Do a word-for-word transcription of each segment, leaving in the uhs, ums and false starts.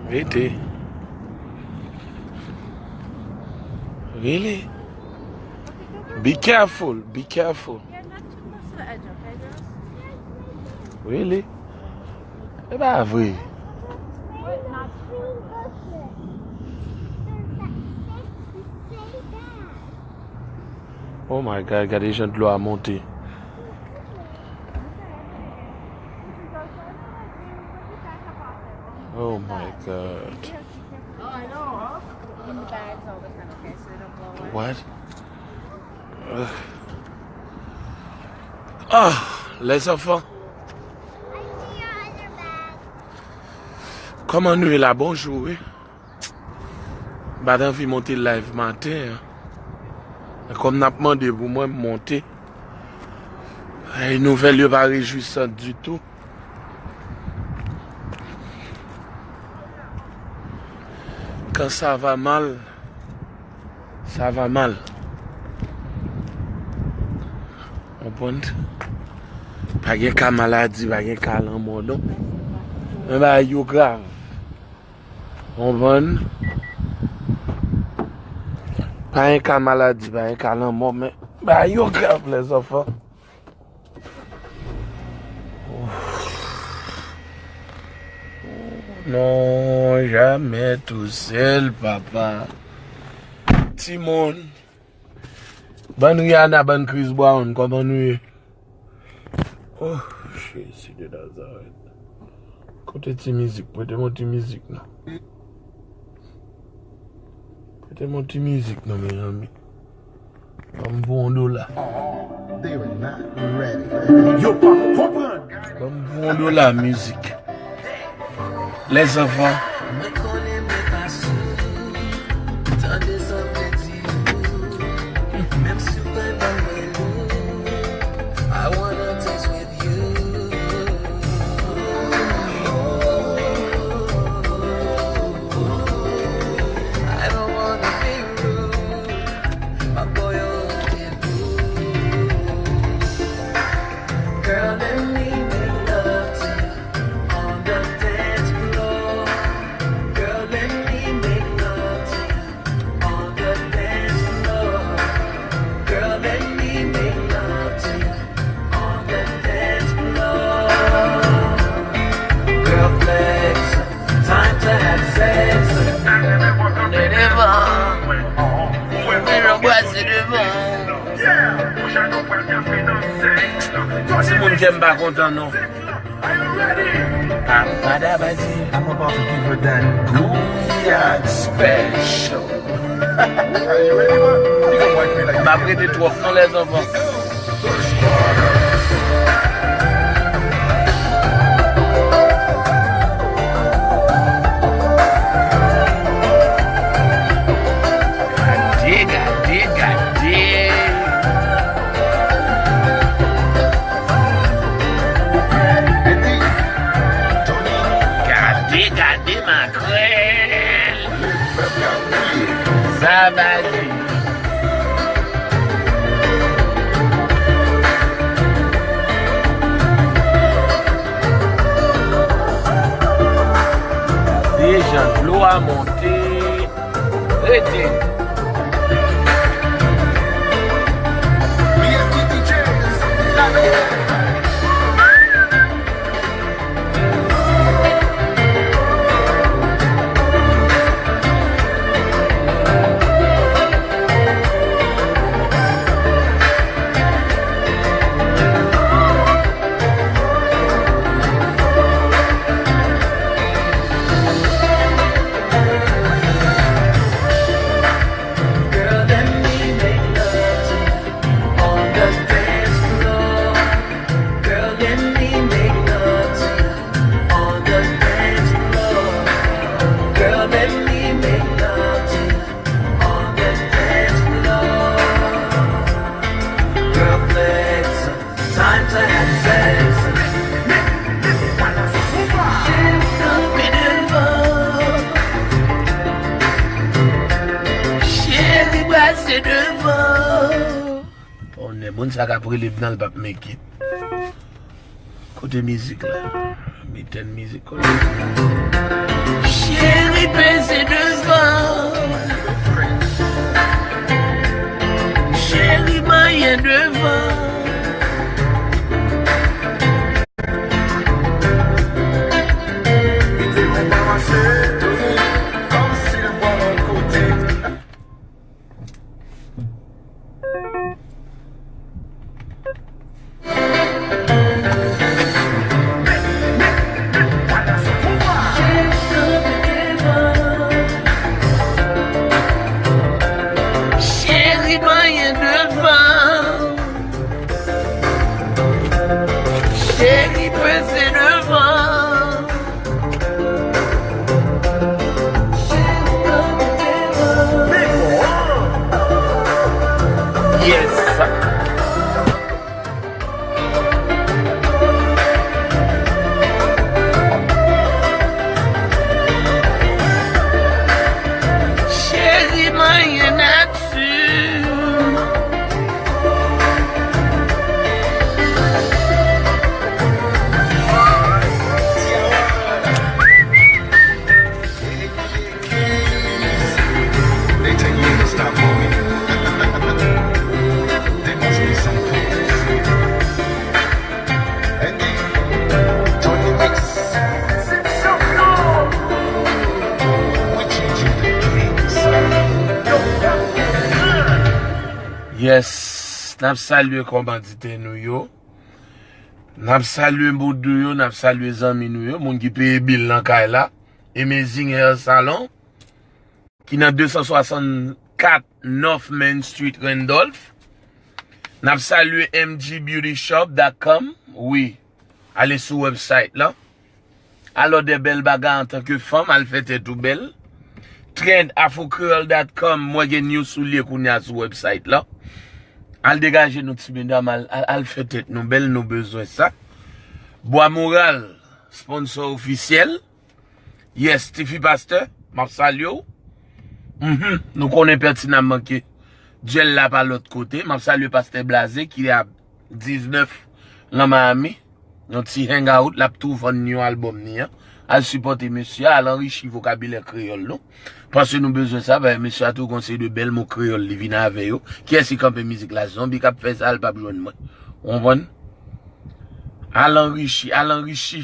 Rete. Really? Be careful, be careful. Really? E pa vre. Oh my God, gade jan dlo a monte. Oh my God. What? Ugh. Ah, les enfants. Kòman nou ye la? Bonjou, wi. M pa t anvi monte live maten an. Men kòm n ap mande pou mwen, m monte. Ay, nouvèl yo pa rejwisan ditou. Quand ça va mal, ça va mal. Konprann? Pa gen ka maladi, pa gen ka lanmò, non. Men bagay yo grav. Konprann? Pa gen ka maladi, pa gen ka lanmò, men bagay yo grav, les enfants. Non, jamais tout seul, papa. Timoun. Bann Rihanna, bann Chris Brown, kòman nou ye? Oh, Jezi de Nazarèt. Kote ti mizik? Prete m yon ti mizik, non. Prete m yon ti mizik, non, mezanmi. Ban m pou yon dola. They were not ready. Yo pa konprann. Ban m pou yon dola, mizik. Les enfants. Mwen konnen mwen pa sou. Tande sa m vle di ou. Menm si w pa ban mwen lou, I wanna dance with you. I don't wanna be rude. My boy, oh, girl, let me make love to you on the dance floor. Girl, let me make love to you on the dance floor. Girl, let me make love to you on the dance floor. Girl, flex. Time to have sex. Ann ale devan. Ou wè nou pral brase devan. Yeah. Ou ja nou pral nan finanse. Timoun, kè m pa kontan, non. Are you ready? Abadabazi. I'm about to give her that Guyad special. Are you ready, man? You gonna wife me like that? M ap rete twòp, non, les enfants. Gade, gade, gade. Gade, gade makrèl. Sa va di. Dejan dlo a monte. Rete. Girl, let me make love to you on the dance floor. devan. Tonnè, moun sa k ap rele m nan, l p ap make it. Kote mizik la? Miten mizik kote. Cheri peze devan. Cheri manyen devan. Videyo pa mache, kòmsi l pran lòt kote. Cheri, manyen devan. Cheri, peze devan. Yes. Cheri, manyen nati. They tell you to stop moving. There must be some code. And then, Tony Mix. We changing the game, son. Yes, n ap salye kòmanditè nou yo. N ap salye boudou yo, n ap salye zanmi nou yo, moun ki peye bil nan kay la. Amazing Hair Salon, ki nan de san swasannkat North Main Street, Randolph. N ap salye M G beauty shop dot com. Wi, ale sou website la. Alò, de bèl bagay antanke fanm, al fè tèt ou bèl. Trend afro creole dot com, mwen gen new soulye kounye a sou website la. Al degaje nou, ti medam, al, al, al fè tèt nou bèl, nou bezwen sa. Bwa Moral, sponsor ofisyèl. Yes, tifi pastè, m ap salye w. Mhm, nou konnen pètinamman ke dyèl la pa lòt kote. M ap salye pastè Blaze ki a diznèf lan Miami. Yon ti hangout, l ap tou vann yon albòm ni an. Al sipòte mesye a, al anrichi vokabilè kreyòl nou. Paske nou bezwen sa, paske mesye a tou gon seri de bèl mo kreyòl li vin avè yo. Kiyès ki kanpe mizik la? Zonbi k ap fè sa, l p ap jwenn mwen. Ou konprann? Al anrichi, al anrichi.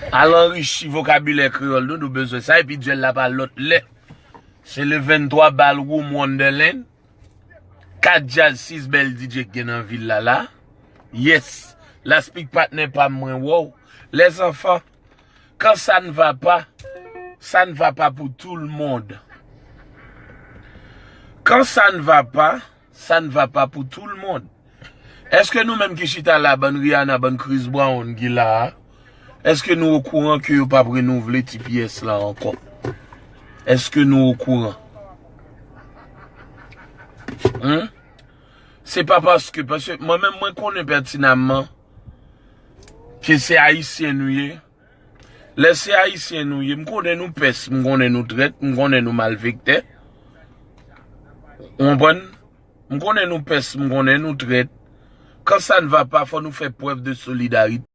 Al anrichi vokabilè kreyòl nou, nou bezwen sa. Epi dyèl la pa lòt lè. Se le venntwa Ballroom Wonderland. Kat djaz, sis bèl D J k gen nan vil la la. Yes. Laspik patnè pa m, mwen wè w. Lèzanfan, quand ça ne va pas, ça ne va pas pour tout le monde. Quand ça ne va pas, ça ne va pas pour tout le monde. Èske nou menm ki chita la, bann Rihanna, bann Chris Brown ki la a, èske nou okouran ke yo p ap renouvle T P S la ankò? Èske nou okouran? Humm? Se pa paske, paske mwen menm mwen konnen pètinamman ke se Ayisyen nou ye. Lè se Ayisyen nou ye, m konnen nou pès, m konnen nou trèt, m konnen nou malfektè. Ou konprann? M konnen nou pès, m konnen nou trèt. Quand ça ne va pas, fò nou fè prèv de solidarite.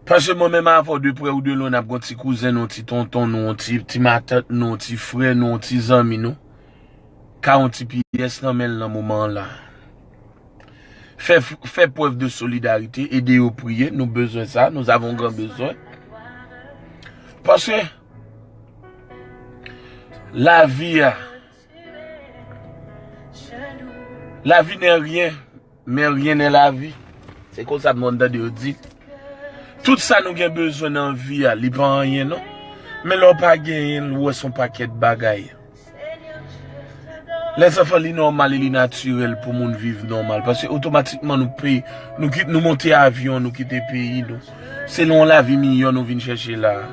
Paske mwen menm avè w, de prè ou de lwen, n ap gon ti kouzen nou, ti tonton nou, ti, ti matant nou, ti frè nou, ti zanmi nou, ka yon ti pyès nan men l nan moman an la. Fè, fè prèv de solidarite, ede yo priye, nou bezwen sa, nous avons grand besoin. Paske lavi a, la vie n'est rien, mais rien n'est la vie. Se konsa m konn tande yo di. Tout sa nou gen bezwen nan vi a, li pa anyen non. Men lè w pa genyen l, ou wè se yon pakèt bagay. Lèzanfan, li nòmal e li natirèl pou moun viv nòmal. Paske otomatikman nou peye, nou kit, nou monte avyon, nou kite peyi nou. Se nan yon lavi miyò nou vin chèche la a.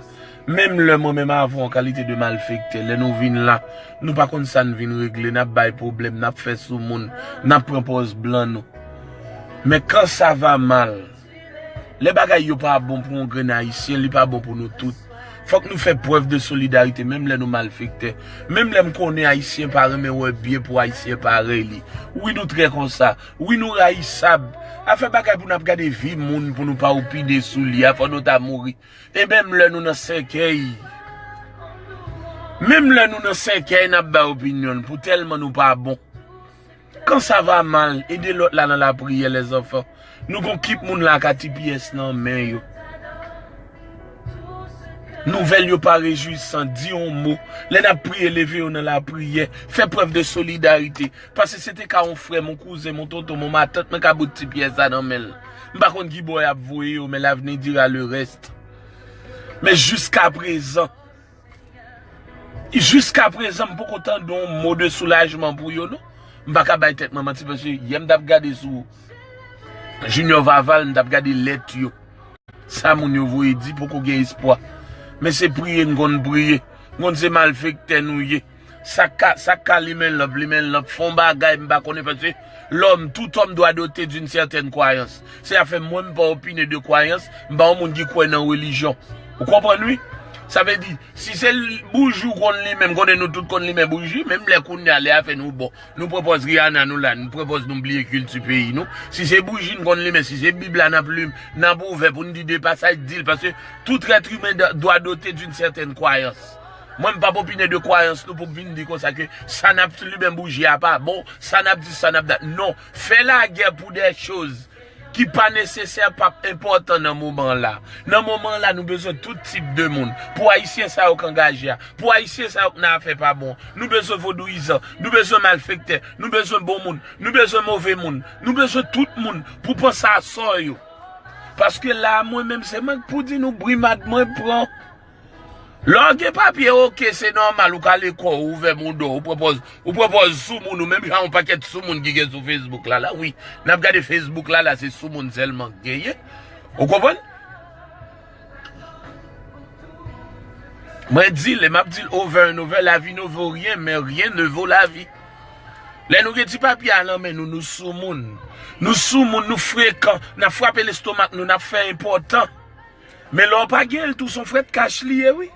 Menm lè mwen menm avè w an kalite de malfektè, lè nou vin la, nou pa konn sa n vin regle, n ap bay pwoblèm, n ap fè sou moun, n ap pran pòz blan nou. Men quand ça va mal, lè bagay yo pa bon pou yon grenn Ayisyen, li pa bon pou nou tout. Fòk nou fè prèv de solidarite, menm lè nou malfektè. Menm lè m konnen Ayisyen pa renmen wè byen pou Ayisyen parèy li. Wi, nou trè konsa. Wi, nou rayisab. Afè bagay pou n ap gade vi moun pou nou pa opine sou li a, fò nou ta mouri. E menm lè nou nan sèkèy, menm lè nou nan sèkèy, n ap bay opinyon n pou tèlman nou pa bon. Quand ça va mal, ede lòt la nan lapriyè, lèzanfan. Nou gon kip moun la ka ti pyès nan men yo. Nouvèl yo pa rejwisan, di yon mo. Lè n ap priye, leve yo nan lapriyè. Fè prèv de solidarite. Paske se te ka yon frè m, yon kouzen m, yon tonton m, yon matant mwen ka bout ti pyès sa nan men l. M pa konn ki bò y ap voye yo, men l'avenir dira le reste. Men jiska prezan, jiska prezan, m poko tande yon mo de soulajman pou yo, non. M pa ka bay tèt mwen manti, paske yè m t ap gade sou Junior Vaval, m t ap gade lèt yo. Sa moun yo voye di poko gen espwa. Men se priye n konn priye. N konn se malfektè nou ye. Sa k ka, sa k ka limen lanp, limen lanp. Fè yon bagay, m pa konnen, paske l'homme, tout homme doit doter d'une certaine croyance. Se afè mwen, m pa opine de kwayans, m pa yon moun ki kwè nan relijyon. Ou konprann, wi? Sa vle di, si se l-, bouji w konn limen, m konnen nou tout konn limen bouji, menm lè kounye a, lè a fè nou bon. Nou pran pòz Rihanna nou la, nou pran pòz nou bliye kilti peyi nou. Si se bouji n konn limen, si se Bib la n ap li, n ap ouvè pou n di de pasaj, di l, paske tout être humain do-, doit doter d'une certaine croyance. Mwen, m p ap opine de kwayans nou pou m vin di konsa ke sa n ap limen bouji a pa bon, sa n ap di, sa n ap dat. Non, fè lagè pou de choz ki pa nesesè, p ap enpòtan nan moman la. Nan moman la, nou bezwen tout tip de moun. Pou Ayisyen sa yo k angaje a, pou Ayisyen sa yo k nan afè pa bon, nou bezwen vodouyizan, nou bezwen malfektè, nou bezwen bon moun, nou bezwen move moun, nou bezwen tout moun pou panse a sò yo. Paske la, mwen menm, se mwen k pou di nou brimad mwen pran. Lè w gen papye, oke, se nòmal, ou ka lekòl, ou ouvè mouda w, ou pran pòz, ou pran pòz soumoun, ou menm jan yon pakèt soumoun ki gen sou Facebook la, la, wi. N ap gade Facebook la, la, se soumoun sèlman k genyen. Ou konprann? Mwen di l, e m ap di l over and over, la vie ne vaut rien, mais rien ne vaut la vie. Lè nou gen ti papye a nan men nou, nou soumoun. Nou soumoun, nou frekan, n ap frape lestomak nou, n ap fè enpòtan. Men lè w pa gen l tou, se yon frèt kach li ye, wi.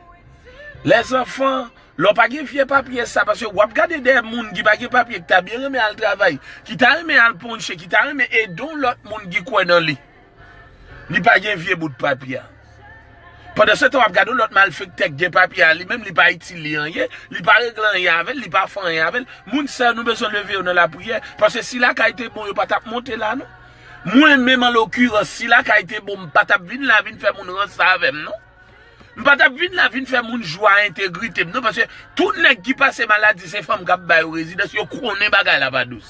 Lèzanfan, lè w pa gen vye papye sa, paske w ap gade de moun ki pa gen papye, ki ta byen renmen al travay, ki ta renmen al ponche, ki ta renmen ede yon lòt moun ki kwè nan li. Li pa gen vye bout papye a. Pandan se tan, w ap gade yon lòt malfektè k gen papye a, li menm, li pa itil li anyen, li pa regle anyen avè l, li pa fè anyen avè l. Moun sa yo, nou bezwen leve yo nan lapriyè, paske si lakay te bon, yo pa t ap monte la, non. Mwen menm, an lokirans, si lakay te bon, m pa t ap vin la vin fè moun ranse avè m, non. M pa t ap vin la vin fè moun jwe a entegrite m, non, paske tout nèg ki pase maladi, se fanm k ap ba yo rezidans, yo konnen bagay la pa dous.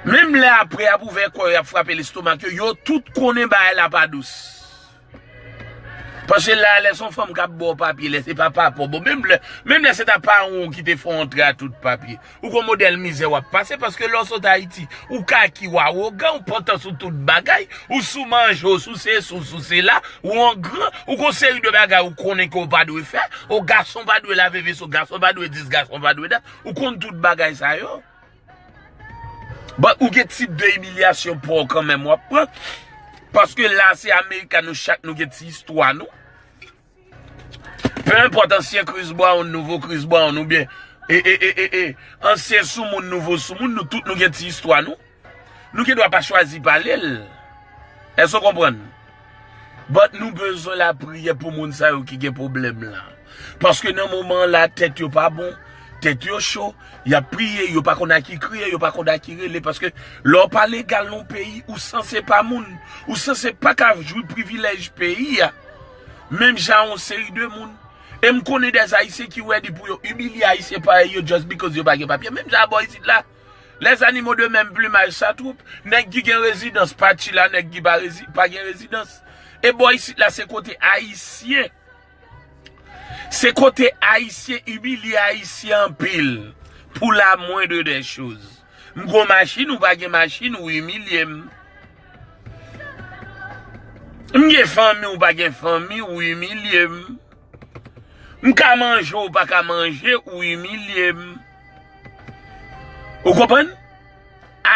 Menm lè apre y ap ouvè kò yo, y ap frape lestomak yo, yo tout konnen bagay la pa dous. Paske la, lè se yon fanm k ap ba w papye, lè se pa papa w, bon, menm lè, menm lè se ta paran w ki te fè w antre a tout papye, ou gon modèl mizè w ap pase, paske lè w sot Ayiti, ou kaki, w awogan, ou pantan sou tout bagay, ou sou manje, ou sou sesi, ou sou sela, ou an gran, ou gon seri de bagay ou konnen ke w pa dwe fè, ou gason pa dwe lave veso, gason pa dwe dis, gason pa dwe dat, ou konn tout bagay sa yo. But ou gen tip de imilyasyon pa w kanmenm w ap pran. Paske la se America, nou chak nou gen ti istwa nou. Peu importe ansyen Chris Brown, nouvo Chris Brown oubyen e, e, e, e, e, ansyen soumoun, nouvo soumoun, nou tout nou gen ti istwa nou. Nou gen dwa pa chwazi pale l. Èske w konprann? But nou bezwen lapriyè pou moun sa yo ki gen pwoblèm la. Paske nan moman la, tèt yo pa bon, tèt yo cho, y ap priye, yo pa konn a ki kriye, yo pa konn a ki rele. Paske lè w pa legal nan yon peyi, ou sanse pa moun, ou sanse pa ka jwi privilèj peyi a. Menm jan yon seri de moun. E m konnen dè Ayisyen ki redi pou yo imilye Ayisyen parèy yo just because yo pa gen papye. Menm jan bò isit la. Les animaux de même plumage s'attroupent. Nèg ki gen rezidans pa chila nèg ki pa, rezi, pa gen rezidans. E bò isit la se kote Ayisyen. Se kote Ayisyen imilye Ayisyen anpil. Pou la moindre des choses. M gon machin, ou pa gen machin, ou imilye m. M gen fanmi, ou pa gen fanmi, ou imilye m. M ka manje, ou pa ka manje, ou imilye m. Ou konprann?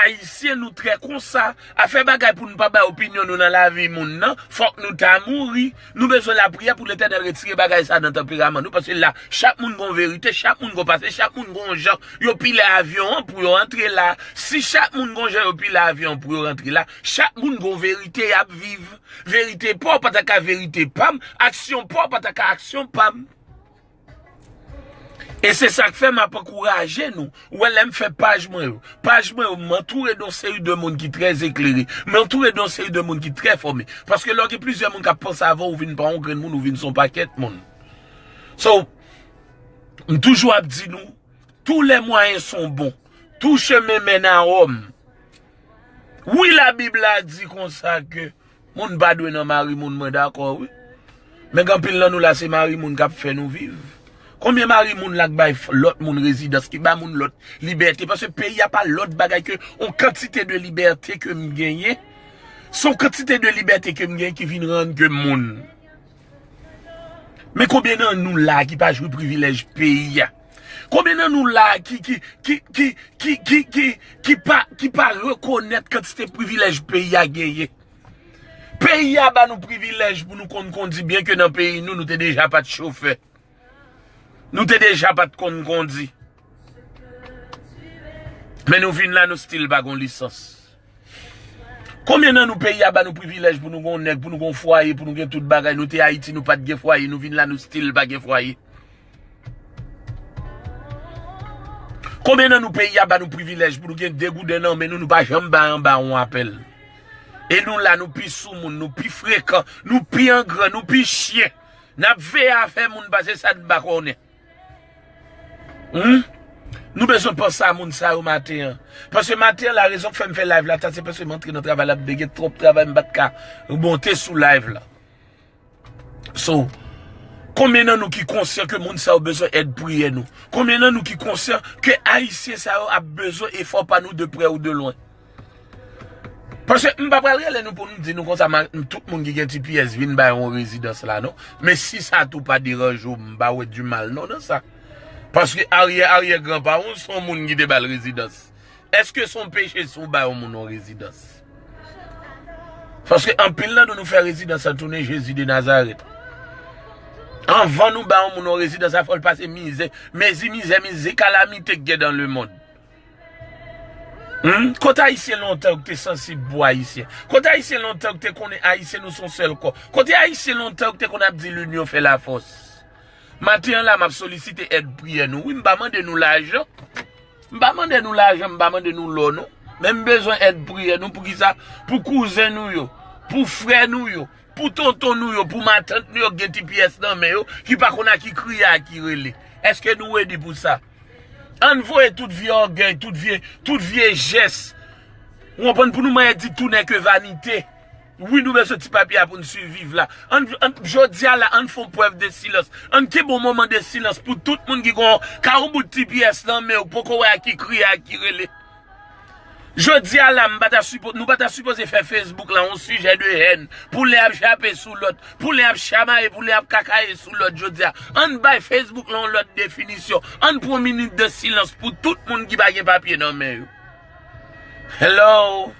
Ayisyen, nou trè konsa. Afè bagay pou nou pa bay opinyon nou nan lavi moun nan, fòk nou ta mouri. Nou bezwen lapriyè pou Letènèl retire bagay sa nan tanperaman nou, paske la, chak moun gon verite, chak moun gon pase, chak moun gon jan yo pile avyon an pou yo antre la. Si chak moun gon jan yo pile avyon an pou yo rantre la, chak moun gon verite y ap viv. Verite pa w pa ta ka verite pa m, aksyon pa w pa ta ka aksyon pa m. E se sa k fè m ap ankouraje nou. Ou wè, lè m fè paj mwen yo, paj mwen yo, m antoure de yon seri de moun ki trè eklere, m antoure de yon seri de moun ki trè fòme. Paske lè w gen plizyè moun k ap panse avè w, ou vin pa yon grenn moun, ou vin se yon pakèt moun. So, m toujou ap di nou, tous les moyens sont bons, tout chemin mène à Rome. Wi, Labib la di konsa ke moun pa dwe nan mari moun, mwen dakò, wi. Men gen anpil nan nou la, se mari moun k ap fè nou viv. Konbyen mari moun la k bay f- lòt moun rezidans, ki ba moun lòt libète? Paske peyi a pa lòt bagay ke yon kantite de libète ke m genyen. Se yon kantite de libète ke m genyen ki vin rann ke m moun. Men konbyen nan nou la ki pa jwi privilèj peyi a? Konbyen nan nou la ki, ki, ki, ki, ki, ki, ki, ki, ki pa, ki pa rekonèt kantite privilèj peyi a genyen? Peyi a ba nou privilèj pou nou konn kondi, byen ke nan peyi nou, nou te deja pa t chofè. Nou te deja pa t konn kondi. Men nou vin la, nou still pa gon lisans. Konbyen nan nou peyi a ba nou privilèj pou nou gon nèg, pou nou gon fwaye, pou nou gen tout bagay? Nou te Ayiti, nou pa t gen fwaye, nou vin la, nou still pa gen fwaye. Konbyen nan nou peyi a ba nou privilèj pou nou gen de gouden nan men nou, nou pa janm bay anba yon apèl? E nou la, nou pi soumoun, nou pi frekan, nou pi angran, nou pi chen. N ap veye afè moun pase sa n pa konnen. Hmm? Nou bezwen panse a moun sa yo maten an. Paske maten an la, rezon k fè m fè live la, sa se paske m antre nan travay la, m te gen twòp travay, m pa t ka monte sou live la. So, konbyen nan nou ki konsyan ke moun sa yo bezwen èd priyè nou? Konbyen nan nou ki konsyan ke Ayisyen sa yo ap bezwen efò pa nou de prè ou de lwen? Paske m pa pral rele nou pou nou di nou konsa, ma- tout moun ki gen T P S vin bay yon rezidans la, non. Men si sa tou pa deranje w, m pa wè di mal non nan sa. Paske aryè aryè granpa w se yon moun ki te ba l rezidans. Èske se yon peche si w ba yon moun yon rezidans? Paske anpil nan nou, nou fè rezidans lan tounen Jezi de Nazarèt. Anvan nou ba yon moun yon rezidans, sa fò l pase mizè, mezi mizè, mezi kalamite k gen dan lemonn. Hmm? Kote Ayisyen lontan yo ki te sansib pou Ayisyen? Kote Ayisyen lontan yo ki te konnen Ayisyen nou se yon sèl kò? Kote Ayisyen lontan yo ki te konn ap di l'union fait la force? Maten an la, m ap solisite èd priyè nou. Wi, m pa mande nou lajan. M pa mande nou lajan, m pa mande nou lò, non. Men m bezwen èd priyè nou. Poukisa? Pou kouzen nou yo, pou frè nou yo, pou tonton nou yo, pou matant nou yo ki gen T P S nan men yo, ki pa konn a ki kriye, a ki rele. Èske nou redi pou sa? Ann voye tout vye ògèy, tout vye, tout vye jès. Ou konprann, pou nou mwen di tout n'est que vanité. Wi, nou bezwen ti papye a pou n siviv la. Ann, ann, jodi a la, ann fè yon prèv de silans. Ann kenbe yon moman de silans pou tout moun ki gon ka yon bout T P S nan men yo, poko wè a ki kriye, a ki rele. Jodi a la, m pa ta sipo- nou pa ta sipoze fè Facebook la yon sijè de hèn, pou len ap jape sou lòt, pou len ap chamaye, pou len ap kakaye sou lòt jodi a. Ann bay Facebook la yon lòt definisyon. Ann pran yon minit de silans pou tout moun ki pa gen papye nan men yo. Hello.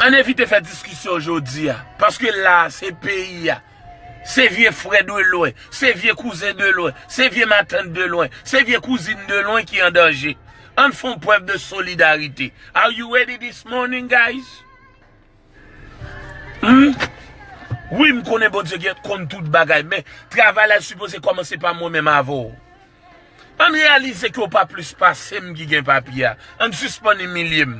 Ann evite fè diskisyon jodi a, paske la a se peyi a. Se vye frè de lwen, se vye kouzen de lwen, se vye matant de lwen, se vye kouzin de lwen ki an danje. Ann fè yon prèv de solidarite. Are you ready this morning, guys? Hmm? Wi, m konnen Bondye gen konn tout bagay, men travay la sipoze kòmanse pa mwen menm avè w. Ann reyalize ke w pa plis pase m ki gen papye a. Ann sispann imilye m.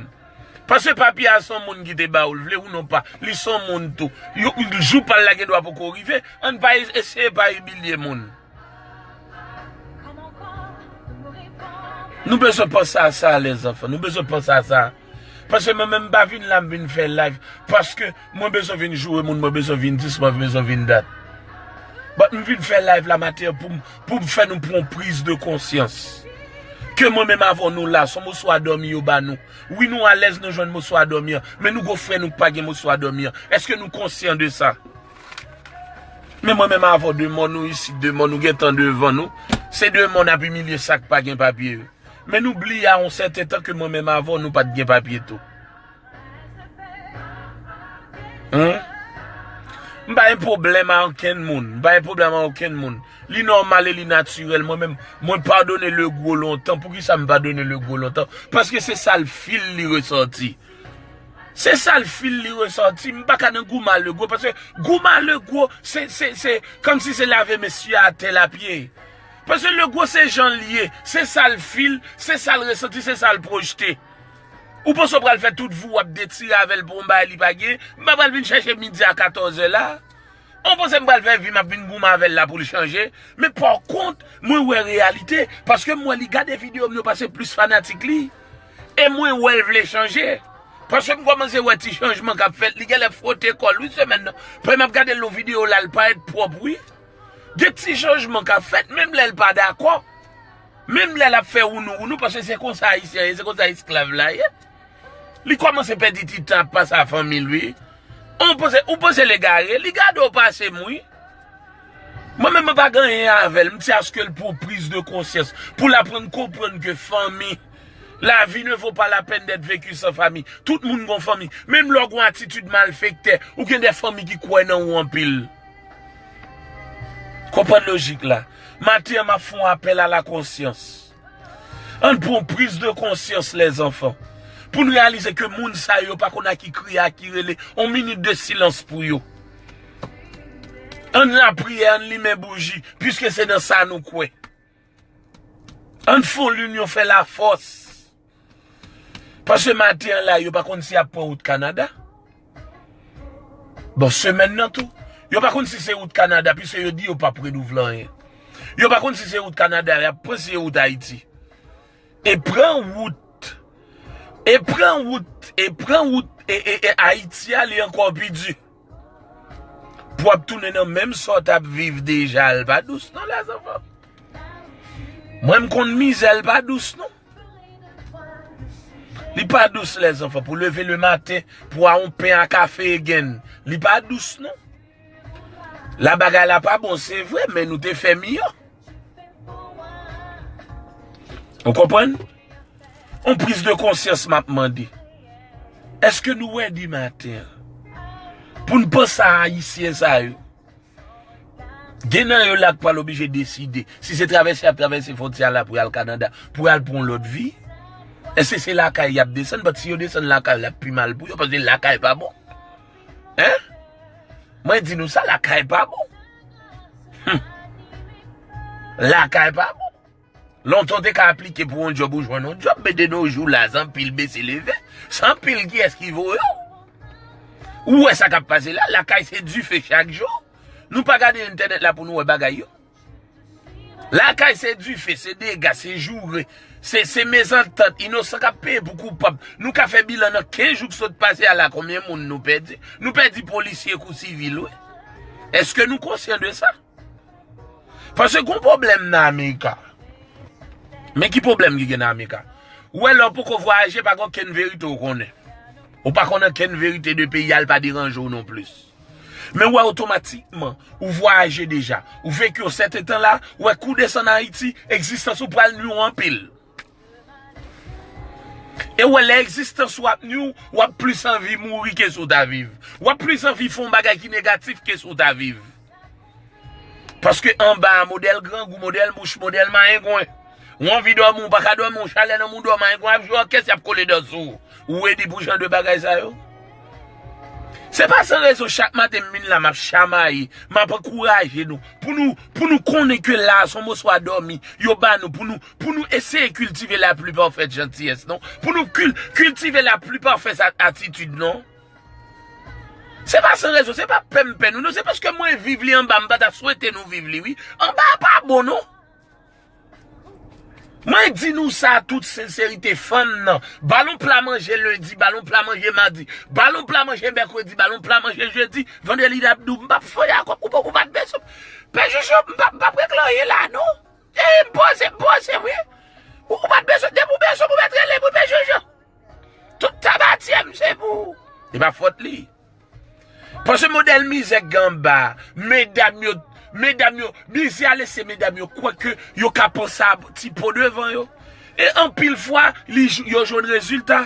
Paske papye a se yon moun ki te ba w l, vle ou non pa, li se yon moun tou. Yo, jou pa l la gen dwa poko rive, ann pa e- eseye pa imilye moun. Nou bezwen panse a sa, lèzanfan. Nou bezwen panse a sa. Paske mwen menm, m pa vin la, m vin fè live. Paske mwen bezwen vin joure moun, mwen bezwen vin dis, mwen bezwen vin dat. But m vin fè live la maten an pou m, pou m fè nou pran yon priz de konsyans. Ke mwen menm avè w nou la, se yon moso a dòmi yo ba nou. Wi, nou alèz, nou jwenn moso a dòmi an. Men nou gon frè nou k pa gen moso a dòmi an. Èske nou konsyan de sa? Men mwen menm avè w, de mò nou isit, de mò nou gentan devan nou. Se de mò n ap imilye sa k pa gen papye yo. Men nou bliye a yon sèten tan ke mwen menm avè w, nou pa t gen papye tou. Hein? M pa gen pwoblèm a okenn moun. M pa gen pwoblèm a okenn moun. Li nòmal e li natirèl. Mwen menm, mwen padone Legwo lontan. Poukisa m padone Legwo lontan? Paske se sa l fil li resòti. Se sa l fil li resòti. M pa ka nan goumen a Legwo. Paske goumen a Legwo, se, se, se kòmsi se lave mesye atè l ap ye. Paske Legwo se jan l ye. Se sa l fil, se sa l resòti, se sa l pwojte. Ou panse w pral fè tout vi w ap detire avè l pou yon bagay li pa gen? M pa pral vin chèche midi a katòzè la. Ou panse m pral fè vi m ap vin goumen avè l la pou l chanje? Men pa kont, mwen wè reyalite, paske m wè li gade videyo m yo pase plis fanatik li. E mwen wè l vle chanje. Paske m kòmanse wè ti chanjman k ap fèt, li genlè fwote kò l wi semèn nan. Paske m ap gade l nan videyo la, l parèt pwòp wi. Gen ti chanjman k ap fèt, menm lè l pa dakò. Menm lè l ap fè wounou wounou, paske se konsa Ayisyen ye, se konsa esklav la ye. Li kòmanse pèdi ti tan ap pase a fanmi l wi. Ou panse, ou panse l egare? Li gade w pase m wi. Mwen menm mwen pa gen anyen avè l, m ti aske l pou priz de konsyans, pou l aprann konprann ke fanmi, la vie ne vaut pas la peine d'être vécue sans famille. Tout moun gon fanmi. Menm lè w gon atitid malfektè, ou gen de fanmi ki kwè nan ou anpil. Konprann lojik la. Maten an m ap fè yon apèl a la konsyans. Ann pran yon priz de konsyans, lèzanfan. Pou n reyalize ke moun sa yo pa konn a ki kriye, a ki rele. Yon minit de silans pou yo. Ann lapriyè, ann limen bouji, piske se nan sa nou kwè. Ann fè yon linyon, fè lafòs. Paske maten an la, yo pa konn si y ap pran wout Kanada. Bon, semèn nan tou. Yo pa konn si se wout Kanada, piske yo di yo p ap redouvle anyen. Yo pa konn si se wout Kanada y ap pran, si se wout Ayiti. E pran wout, e pran wout, e pran wout, e, e, e Ayiti a, li ankò pi di. Pou w ap tounen nan menm sa w t ap viv deja, l pa dous non, lèzanfan. Mwen, m konn mizè, l pa dous non. Li pa dous, lèzanfan, pou leve le maten, pou a yon pen a kafe e grenn. Li pa dous non. La bagay la pa bon, se vre, men nou te fè miyò. Ou konprann? Yon priz de konsyans m ap mande. Èske nou rèdi maten an? Pou n panse a Ayisyen sa yo. Gen nan yo la k pral oblije deside si se travèse y ap travèse fwontyè a la pou y al Kanada, pou y al pran yon lòt vi. Èske se lakay y ap desann? Paske si yo desann lakay, l ap pi mal pou yo, paske lakay pa bon. Hein? Mwen di nou sa, lakay pa bon. Hmm. Lakay pa bon. Lontan w te ka aplike pou yon djòb, ou jwenn yon djòb, men de nos jours la, se anpil bese leve, se anpil kiyès ki voye w. Ou wè sa k ap pase la, lakay se dife chak jou. Nou pa gade entènèt la pou nou wè bagay yo. Lakay se dife, se dega, se joure, se, se mezantant, inosan k ap peye pou koupab. Nou ka fè bilan nan kenz jou k sot pase a la, konbyen moun nou pèdi? Nou pèdi polisye kou sivil, wi. Èske nou konsyan de sa? Paske gon pwoblèm nan Amerika. Men ki pwoblèm ki gen nan Amerika? Ou wè lè w poko vwayaje, pa gen okenn verite ou konnen. Ou pa konnen okenn verite de peyi a, l pa deranje w non plis. Men ou wè otomatikman, ou vwayaje deja. Ou veki yon sèten tan la, ou wè kou desann Ayiti, egzistans ou pral nwi w anpil. E ou wè lè egzistans ou ap nwi w, w ap plis anvi mouri ke si w ta viv. W ap plis anvi fè yon bagay ki negatif ke si w ta viv. Paske anba a modèl grangou, modèl mouch, modèl mayengwen. Ou anvi dòmi, ou pa ka dòmi, ou chalè nan mouda w, mayengwen ap jwe òkès, y ap kole dan sou ou. Ou redi pou jan de bagay sa yo? Se pa san rezon chak maten m vin la, m ap chamaye, m ap ankouraje nou, pou nou, pou nou konnen ke la a se yon moso a dòmi yo ba nou, pou nou, pou nou eseye kiltive la pli pafè jantiyès, non? Pou nou kil-, kiltive la pli pafè sa, atitid, non? Se pa san rezon, se pa pè m pè nou, non, se paske mwen viv li anba, m pa ta swete nou viv li, wi. Anba a pa bon, non. Mwen di nou sa an tout senserite, fanm nan. Ba l yon pla manje lendi, ba l yon pla manje madi, ba l yon pla manje mèkredi, ba l yon pla manje jedi, vandredi l ap di w, m p ap fè w akò, ou pa, ou pa t bezwen. Pè Jojo, m p ap, m p ap regle anyen la, non. E m poze, m poze, wi. Ou, ou pa t bezwen, depi w bezwen, ou mèt rele mwen, Pè Jojo. Tout tabatyè m se pou ou. E pa fòt li. Paske modèl mizè k gen anba, medam yo, medam yo, mizè a lese medam yo kwè ke yo ka panse a ti po devan yo. E anpil fwa, li, yo jwenn rezilta.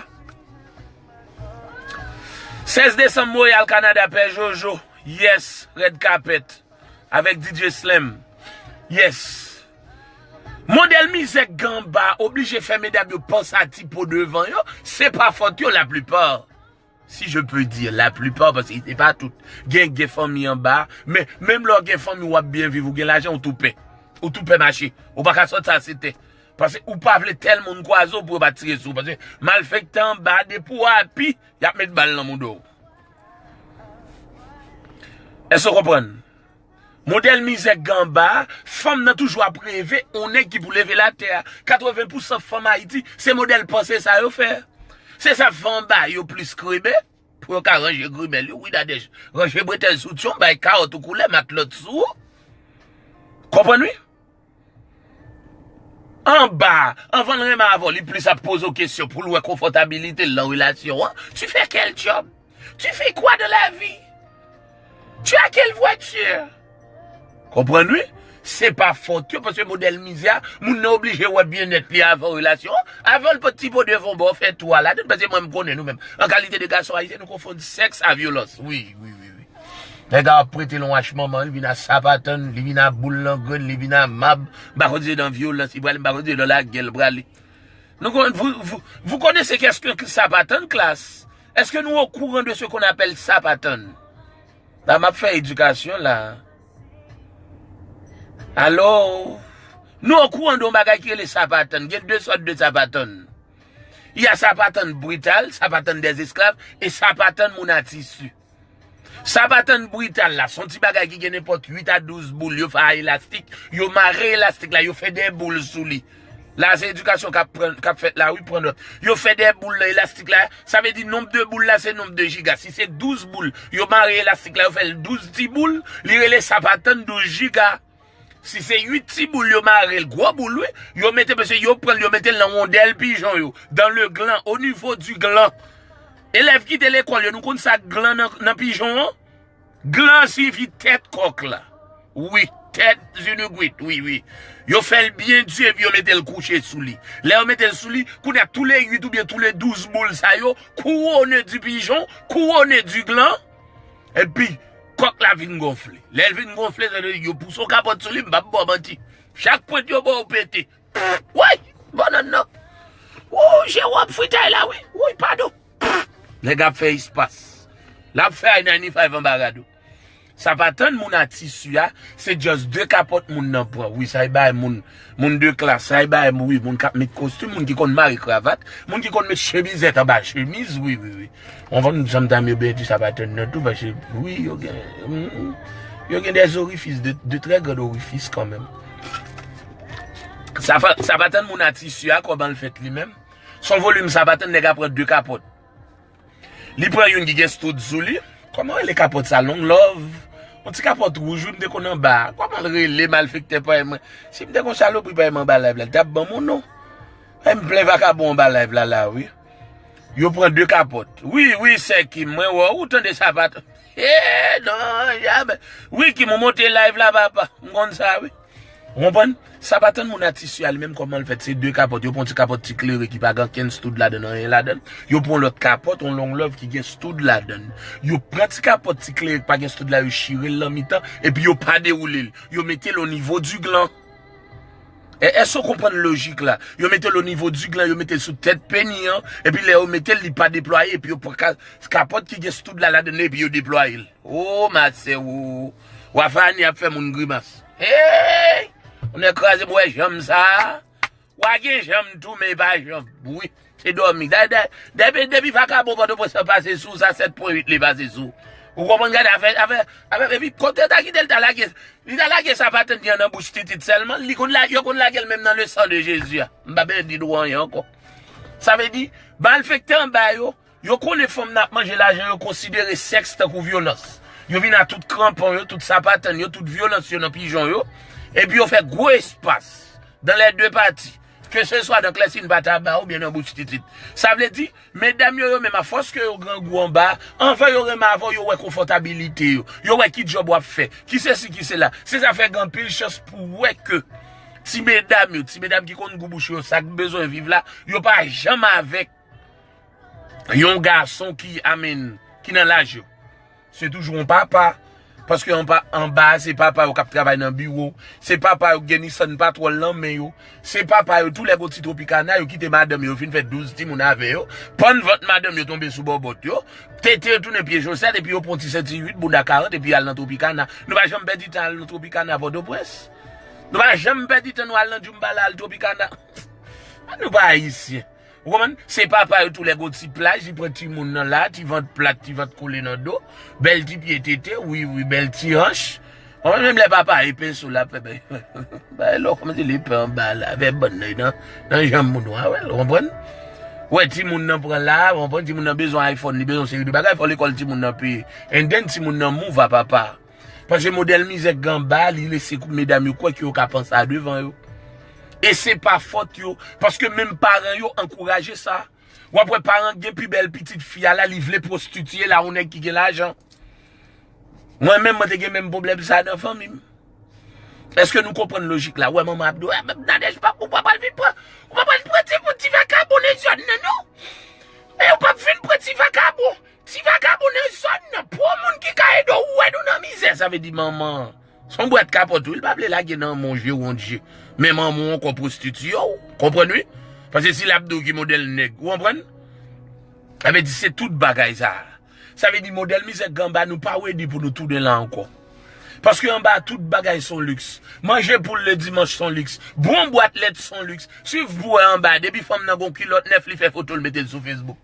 Sèz desanm, Montréal, Kanada, Pè Jojo. Yes, Red Carpet. Avèk D J Slam. Yes. Modèl mizè ganba oblije fè medam yo panse a ti po devan yo. Se pa fòt yo laplipa. Si je peux dire laplipa, paske se pa tout. Gen, gen fanmi anba, men menm lè w gen fanmi, w ap byen viv, ou gen lajan, ou tou pè. Ou tou pè mache. Ou pa ka sòti sa se tè. Paske ou pa vle tèl moun kwaze w pou yo pa tire sou ou. Paske malfektè anba, depi w api, y ap met bal nan mouda w. Èske w konprann? Modèl mizè ganba, fanm nan toujou ap reve, on nèg ki pou leve l atè a. Katreven pousan fanm Ayiti, se modèl panse sa yo fè. Se sa fè anba yo plis krebe, pou yo ka ranje grimèl yo, wi, dadèch. Ranje bretèl sou tyon, bay kawòt ou koulè, matlòt sou ou. Konprann, wi? Anba, anvan l renmen avè w, li plis ap poze w kesyon pou l wè konfòtabilite l nan relasyon an. Tu fais quel job? Tu fais quoi de la vie? Tu as quelle voiture? Konprann, wi? Se pa fòt yo, paske modèl mizè a, moun nan oblije wè byennèt li avan relasyon an, avan l pot ti po devan bò, fè tou a ladann, paske mwen, m konnen nou menm, an kalite de gason ayisyen, nou konfonn sèks a vyolans. Wi, wi, wi, wi. Nèg a ap prete l yon ach manman, li vin a sapatann, li vin a boul nan grenn, li vin a mab, m pa konn si se nan vyolans li prale, m pa konn si se nan lagè l prale. Nou konn, vous, vous, vous connaissez qu'est-ce que sapatann, classe? Est-ce que nous au courant de ce qu'on appelle sapatann? La, m ap fè edikasyon la. Alo? Nou okouran de yon bagay ki rele sapatann. Gen de sòt de sapatann. Il y a sapatann brital, sapatann des esclaves, e sapatann moun a tisi. Sapatann brital la, se yon ti bagay ki gen nenpòt uit a douz boul, yo fè a elastik, yo mare elastik la, yo fè de boul sou li. La, se edikasyon k ap pran, k ap fèt la, wi, pran nòt. Yo fè de boul nan elastik la, sa vle di nonb de boul la, se nonb de jiga. Si se douz boul, yo mare elastik la, yo fè l douz ti boul, li rele sapatann douz jiga. Si se uit ti boul, yo mare l, gwo boul, wi, yo mete, mesye, yo pran l, yo mete l nan wondèl pijon yo, dans le gland, au niveau du gland. Elèv ki te lekòl yo, nou konn sa gland nan, nan pijon an? Gland siyifi tèt kòk la. Wi, tèt zinigwit, wi, wi. Yo fè l byen di epi yo mete l kouche sou li. Lè yo mete l sou li, kounye a, tou le uit oubyen tou le douz boul sa yo, couronné du pijon, couronné du gland, epi kòk la vin gonfle. Lè l vin gonfle, sa vle di yo pouse yon kapòt sou li, m p ap ba w manti. Chak pwent yo ba w pete. Woy! Bannann nan. Wou, je w ap fritay la, wi. Woy, padon. Nèg ap fè espas. L ap fè I ninety-five anba rad ou. Sa pa tann moun a tisi a, se just de kapòt moun nan pran. Wi, sa e bay moun, moun de klas, sa e bay, wi, moun k ap met kostim, moun ki konn mare kravat, moun ki konn met chemizèt anba chemiz, wi, wi, wi. Anvan nou janm ta mye byen di sa pa tann nan tou, paske, wi, yo gen, mm, yo gen des orifices, de, de très grands orifices kanmenm. Sa pa, sa pa tann moun a tisi a, kòman l fèt li menm. Son volim sa pa tann nèg a pran de kapòt. Li pran youn ki gen stud sou li. Kòman rele kapòt sa? Long love. Yon ti kapòt wouj, wi, m te konn anba. Kòman l rele, malfektè, pay mwen? Si m te gon salopri, pay mwen anba live la, li t ap ban m yon non. Ay, m plen vakabon anba live la, la, wi. Yo pran de kapòt. Wi, wi, sè Kim, mwen wè w, ou tande sa pa t-, eh, non, jamè. Wi, Kim, ou monte live la, papa. M konn sa, wi. Ou konprann? Sa pa tann moun a tisi a li menm kòman l fèt. Se de kapòt. Yo pran ti kapòt ti klere ki pa gen ankenn stud ladann, anyen ladann. Yo pran lòt kapòt, yon long love ki gen stud ladann. Yo pran ti kapòt ti klere ki pa gen stud la, yo chire l nan mitan, epi yo pa dewoule l. Yo mete l o nivo di glan. E, èske w konprann lojik la? Yo mete l o nivo di glan, yo mete l sou tèt peni an, epi lè yo mete l, li pa deplwaye, epi yo pran ka-, kapòt ki gen stud la ladann, epi yo deplwaye l. O, masè, o. Wafani ap fè moun grimas. Hey! Moun nan kraze m wè janm sa. Wa gen janm tou, men e pa janm. Wi, se dòmi. Da, da, depi, depi vakabon Pòtoprens lan pase sou sa, sèt pwen uit li pase sou. Ou konprann, gade afè, afè, afè, epi kote ta kite l ta lage, li ta lage sa pa tann li an nan bouch Titit sèlman, li konn la, yo konn lage l menm nan le sang de Jésus a. M pa bezwen di nou anyen ankò. Sa vle di, malfektè anba yo, yo konnen fanm nan ap manje lajan, yo konsidere sèks tankou vyolans. Yo vin a tout kranpon yo, tout sapatann yo, tout vyolans yo nan pijon yo. Epi yo fè gwo espas dans les deux parties. Ke se swa nan klèsin pa taba oubyen nan bouch Titit. Sa vle di, medam yo, yo menm, afòs ke yo grangou anba, anvan yo renmen avè w, yo wè konfòtabilite yo. Yo wè ki djòb w ap fè, ki sesi, ki sela. Se sa fè gen anpil chans pou w wè ke Ti medam yo, ti medam ki konn gou bouch yo, sa k bezwen viv la, yo pa janm avèk yon gason ki, amèn, ki nan laj yo. Se toujou yon papa. Paske anba, anba a, se papa yo k ap travay nan biwo. Se papa yo k gen Nissan Patrol nan men yo. Se papa yo, tou lè gon ti Tropicana, yo kite madanm yo, yo fin fè douz timoun avè yo. Pann vant madanm yo tonbe sou bòbòt yo. Tete yo tounen pye chosèt, epi yo pran ti senti uit, bounda karant, epi al nan Tropicana. Nou pa janm pèdi tan al nan Tropicana Pòtoprens. Nou pa janm pèdi tan nou al nan Djoumbala, al Tropicana. Nou pa ayisyen. Ou konprann? Se papa yo tou lè gon ti plaj, li pran timoun nan la, ti vant plat, ti vant kole nan do, bèl ti pye tete, wi, wi, bèl ti hanch. Ou konprann? Menm lè papa e penso l ap fè, bay, bay lò, kòmanse li pè anba la, avè bann nan, nan, nan janm moun wa, wè, ou konprann? Wè, timoun nan pran la, ou konprann? Timoun nan bezwen iPhone, li bezwen seri de bagay, fò lekòl timoun nan peye. And then timoun nan move a papa. Paske modèl mizè k gen anba a, li lese kou medam yo kwè ke yo ka panse a devan yo. E se pa fòt yo, paske menm paran yo ankouraje sa. W ap wè paran k gen pi bèl pitit fi a la, li vle pwostitiye la, yon nèg ki gen lajan. Mwen menm, mwen te gen menm pwoblèm sa a nan fanmi m. Èske nou konprann lojik la? Wè manman ap di w, "Eh, Nadège, pa, ou pa pral vin pran, ou pa pral pran ti, ti vakabon nan zòn nan, non. Eh, ou p ap vin pran ti vakabon." Ti vakabon nan zòn nan, pou moun ki ka ede w, ou wè nou nan mizè, sa vle di manman an. Se yon bwat kapòt, wi, li pa vle lage nan men w, je won je. Men manman w ankò pwostitiye w, konprann, wi? Paske si l ap di w ki modèl nèg, ou konprann? Sa vle di se tout bagay sa. Sa vle di modèl mizè k gen anba nou pa redi pou nou tounen la ankò. Paske anba tout bagay se yon liks. Manje poul le dimanch se yon liks. Bon bwat lèt se yon liks. Swiv bwè anba, depi fanm nan gon kilòt nèf, li fè foto l mete l sou Facebook.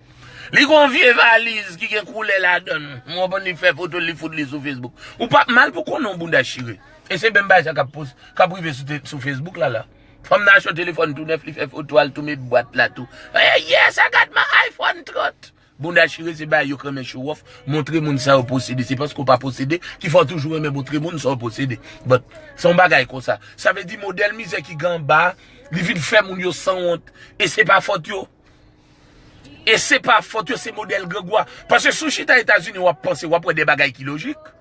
Li gon vye valiz ki gen koulè ladan l. Ou konprann, li fè foto l, li fout li sou Facebook. Ou p ap mal pou konnen yon bounda chire. E se menm bagay sa k ap post, k ap rive sou, te- sou Facebook la la. Fanm nan achte yon telefòn tou nèf, li fè foto al tou met bwat la tou. Eh, yes, I got my iPhone trant. Bounda chire se bagay yo k renmen show off, montre moun sa yo posede. Se paske w pa posede ki fè w toujou renmen montre moun sa w posede. But, se yon bagay konsa. Sa vle di modèl mizè ki gen anba a, li vin fè moun yo sanwont. E se pa fòt yo. E se pa fòt yo, se modèl grangou a. Paske si w chita Etazini, w ap panse, w ap wè de bagay ki lojik.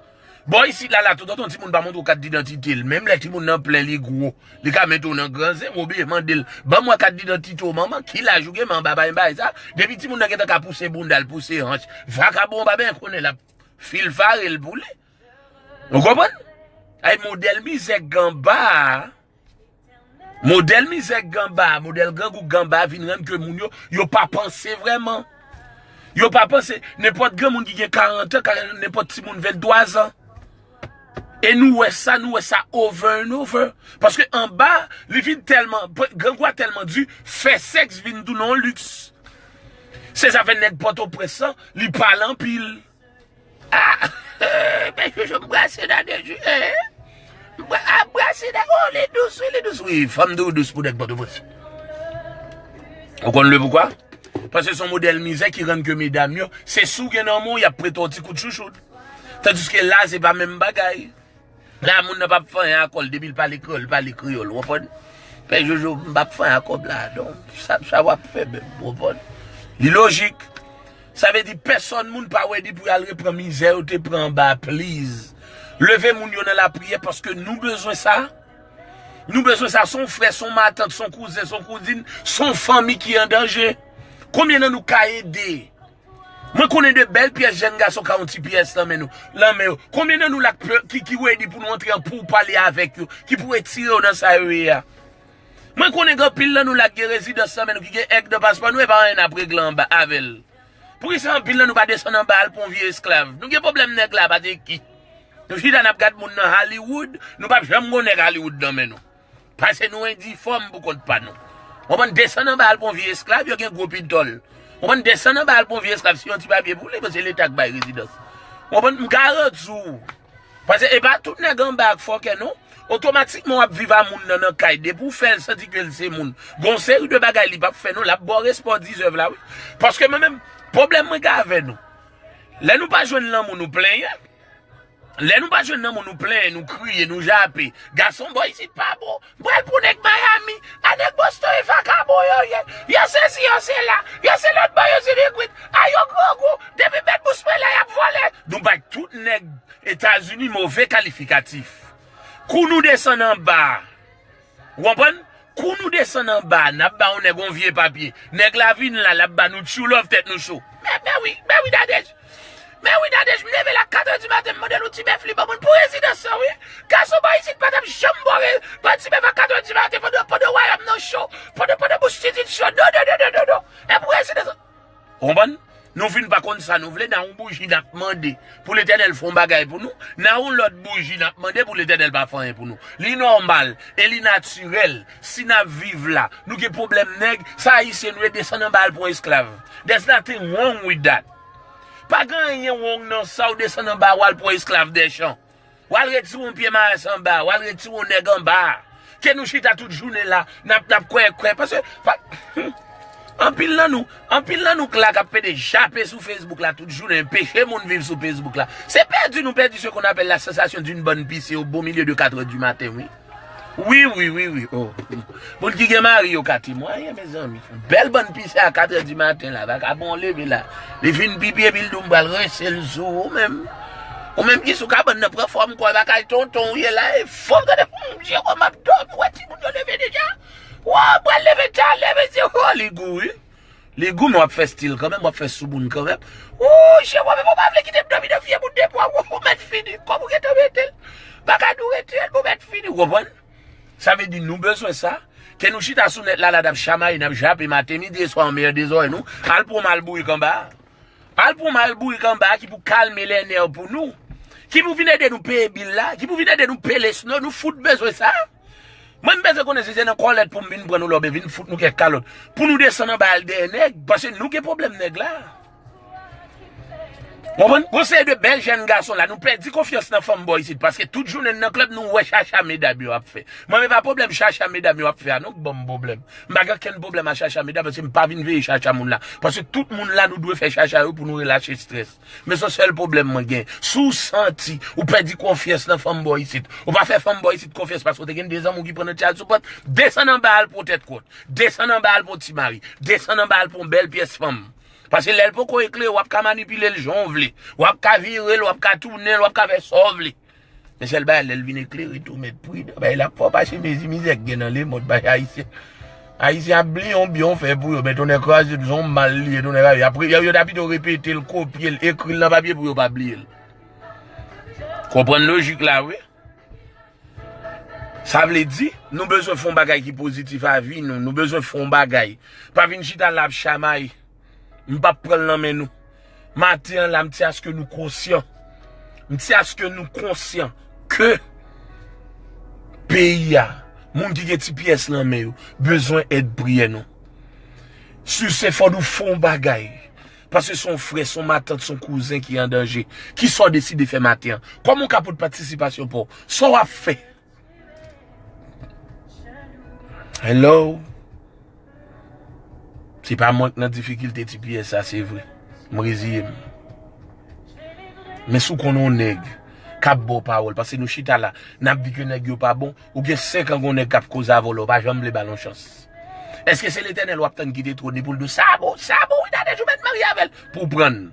Bò isit la, la, toutotan timoun pa montre w kat didantite l. Menm lè timoun nan plen, li gwo, li ka mete w nan gran zen, w oblije mande l, "Ban mwen kat didantite w, manman, ki laj ou gen?" Men anba pa gen bagay sa. Depi timoun nan gentan ka pouse bounda l, pouse hanch, vakabon an pa byen konnen l ap filfare l pou li. Ou konprann? Ay, modèl mizè k gen anba a, Modèl mizè k gen anba a, modèl grangou k gen anba a vin rann ke moun yo, yo pa panse vrèman. Yo pa panse. Nenpòt granmoun ki gen karant an, ka- nenpòt timoun venntwa zan. E nou wè sa, nou wè sa over and over. Paske anba, li vin tèlman, grangou a tèlman di, fè sèks vin tounen yon liks. Se sa fè nèg Pòtoprens lan, li pale anpil. Ah, men Jojo, m brase Nadège, eh. M bra- ah, brase Nadège, oh, li dous, wi, li dous, wi. Fanm tou dous pou nèg Pòtoprens. Ou konn le poukwa? Paske se yon modèl mizè ki rann ke medam yo, se si w gen nan men w, y ap prete w ti kout chouchout. Tandiske la, se pa menm bagay. La, moun nan p ap fè anyen ak kò l, depi l pale kreyòl, l pale kreyòl, ou konprann? Pè Jojo, m p ap fè anyen ak kòb la, non. Sa, sa w ap fè menm, ou konprann? Li lojik. Sa vle di pèsòn moun pa redi pou y al reprann mizè yo te pran anba a, please. Leve moun yo nan lapriyè paske nou bezwen sa. Nou bezwen sa, se yon frè, se yon matant, se yon kouzen, se yon kouzin, se yon fanmi ki an danje. Konbyen nan nou ka ede? Mwen konnen de bèl pyès jèn gason ka yon ti pyès nan men nou, nan men yo. Konbyen nan nou la k pe- ki, ki redi pou nou antre an pou pale avèk yo, ki pou retire yo nan sa yo ye a? Mwen konnen gen anpil nan nou la k gen rezidans nan men nou, ki gen èg nan paspò nou, e pa anyen n ap regle anba avè l. Poukisa anpil nan nou pa desann anba al pran yon vye esklav? Nou gen pwoblèm nèg la, pa te ki. Nou chita n ap gad moun nan Hollywood, nou p ap janm gon nèg Hollywood nan men nou. Pase nou endifòm pou kont pa nou. Ou konprann, desann anba al pran vye esklav, yo gen gwo pitòl. Ou konprann, desann anba al pran vye esklav, si yon ti papye pou li, paske leta k bay rezidans. Ou konprann, m garanti w. Paske e pa tout nèg anba a k fòkè, non. Otomatikman, w ap viv a moun nan nan kay, depi w fè l santi ke l se moun. Gon seri de bagay li p ap fè, non, l ap ba w respè w dizèv la, wi. Paske mwen menm, pwoblèm mwen gen avè nou. Lè nou pa jwenn lanmou, nou plenyen. Lè nou pa jwenn nan moun, nou plenyen, nou kriye, nou jape. Gason bò isit pa bon. M pral pou nèg Miami. A nèg Boston e vakabon yo ye. Yo se si, yo se la. Yo se lòt bò, yo se degwit. A yo grangou. Depi bèt bouch mwen la, y ap vòlè. Nou bay tout nèg Etazini move kalifikatif. Kou nou desann anba a, Ou konprann? Kou nou desann anba, n ap ba yon nèg yon vye papye. Nèg la vin la, l ap ba nou tchou love, tèt nou cho. Men, men wi, men wi, Dadej. Men wi, Dadej, m leve la katrè di maten, m mande l yon ti bèf, li ban mwen pou rezidans lan, wi. Gason bò isit pa t ap janm bò re-, bò ti bèf a katrè di maten pandan, pandan wayòm nan cho, pandan, pandan bouch Titid cho. Non, non, non, non, non, non. E pou rezidans lan. Ou konprann? Nou vin pa konn sa nou vle, nan yon bouji n ap mande pou Letènèl fè yon bagay pou nou, nan yon lòt bouji n ap mande pou Letènèl pa fè anyen pou nou. Li nòmal e li natirèl, si n ap viv la, nou gen pwoblèm nèg, sa Ayisyen nou ye, desann anba al pran esklav. There's nothing wrong with that. Pa gen anyen wrong nan sa, ou desann anba ou al pran esklav dèchan. W al retire yon pye mares anba, w al retire yon nèg anba. Ke nou chita tout jounen la, n ap, n ap kwè, kwè. Paske, pa, anpil nan nou, anpil nan nou k la k ap pede jape sou Facebook la tout jounen, enpeche moun viv sou Facebook la. Se pèdi nou pèdi ce qu'on appelle la sensation d'une bonne pisse au beau milieu de quatre heures du matin, wi. Wi, wi, wi, wi, oh. Moun ki gen mari yo ka temwaye, mezanmi. Bèl bann pise a katrè di maten la, vakabon leve la. Li fin pipi epi l di w m pral rense l sou ou menm. Ou menm ki sou kabann nan, pran fòm kò lakay tonton w ye la, e fò gade, hmm, Jewòm ap dòmi, w wè timoun yo leve deja. Wa, pral leve talè, mesye, oh, li gou, wi. Li gou, men w ap fè stil kanmenm, w ap fè soumoun kanmenm. Wouy, Jewòm, men ou pa vle kite m dòmi nan vye bout de bwa, ou mèt fini. Kòm ou gentan mete l, bagay nou rete l, ou mèt fini, ou konprann? Sa vle di nou bezwen sa. Ke nou chita sou nèt la, la n ap chamaye, n ap jape maten, midi e swa, an meyè dezòrè nou. Al pran mal bourik anba a. Al pran mal bourik anba a ki pou kalme lè nè pou nou. Ki pou vin ede nou peye bil la, ki pou vin ede nou pele sno, nou fout bezwen sa. Mwen m bezwen konnen si se nan kòlèt pou m vin pran nou la oubyen vin fout nou kèk kalòt. Pou nou desann anba al dèyè nèg, paske nou gen pwoblèm nèg la. Konprann? Gon seri de bèl jèn gason la, nou pèdi konfyans nan fanm bò isit, paske tout jounen n nan klèb nou wè chacha medam yo ap fè. Mwen menm pa pwoblèm chacha medam yo ap fè a non k ban m pwoblèm. M pa gen okenn pwoblèm a chacha medam, paske m pa vin veye chacha moun la. Paske tout moun la nou dwe fè chacha yo pou nou relache estrès. Men se sèl pwoblèm mwen gen. Si w santi ou pèdi konfyans nan fanm bò isit, ou pa fè fanm bò isit konfyans paske w te gen de zanmi w ki pran nan child support, desann anba al pran tèt kòt. Desann anba al pran ti mari. Desann anba al pran bèl pyès fanm. Paske lè l poko eklere, w ap ka manipile l jan w vle. W ap ka vire l, w ap ka tounen l, w ap ka fè sa w vle. Men sèl bagay, lè l vin eklere tou, mèt pridan. Bagay la fò pase mezi mizè k gen nan lemond, bagay ayisyen. Ayisyen ap bliye yon byen w fè pou yo, men tonnè kraze l, se yon mal li ye, tonnè kraze. Apre, yo, yo ta pito repete l, kopye l, ekri l nan papye pou yo pa bliye l. Konprann lojik la, wi. Sa vle di, nou bezwen fè yon bagay ki pozitif a vi nou. Nou bezwen fè yon bagay. Pa vin chita la ap chamaye. M p ap pran l nan men nou. Maten an la, m ti aske nou konsyan. M ti aske nou konsyan ke peyi a, moun ki gen ti pyès nan men yo, bezwen èd priyè nou. Si se fò nou fè yon bagay. Paske se yon frè, se yon matant, se yon kouzen ki an danje. Kisa w deside fè maten an? Kòman w ka pote patisipasyon pa w? Sa w ap fè? Hello? Se pa mwen k nan difikilte ti pyès sa, se vre. M reziye m. Men si w konnen yon nèg k ap ba w pawòl, paske nou chita la, n ap di ke nèg yo pa bon, ou gen senk an gon nèg k ap koze avè w la, ou pa janm vle ba l yon chans. Èske se Letènèl w ap tann kite twòn li pou l di w sa bon, sa bon, wi, Dadej, ou mèt marye avè l pou w pran l?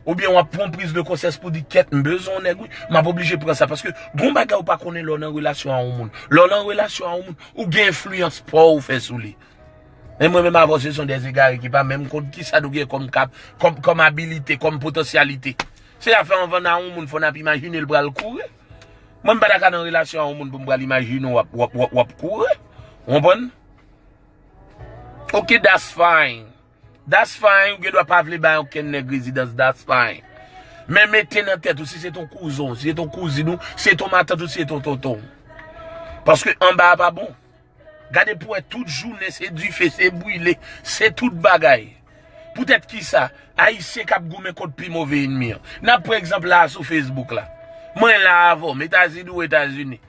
Oubyen w ap pran yon priz de konsyans pou di, kèt, m bezwen yon nèg, wi, m ap oblije pran sa, paske gon bagay ou pa konnen lè w nan relasyon a yon moun. Lè w nan relasyon a yon moun, ou gen enfliyans pa w ou fè sou li. Men mwen menm avè w, se son dèz egare ki pa menm konn kisa nou gen kòm kap, kòm, kòm abilite, kòm potansyalite. Se afè anvan nan yon moun fò n ap imajine l pral kouri. Mwen m pa ta ka nan relasyon a yon moun pou m pral imajine w ap, w ap, w ap, w ap kouri. Ou konprann? Ok, that's fine. That's fine, ou gen dwa pa vle bay okenn nèg rezidans, that's fine. Men mete nan tèt ou, si se ton kouzen w, si se ton kouzin ou, si se ton matant ou, si se ton tonton w. Paske anba a pa bon. Gade pou wè tout jounen se dife, se brile, se tout bagay. Poutèt kisa? Ayisyen k ap goumen kont pi move ènmi an. N ap pran egzanp la a sou Facebook la. Mwen la avè w, m Etazini ou Etazini.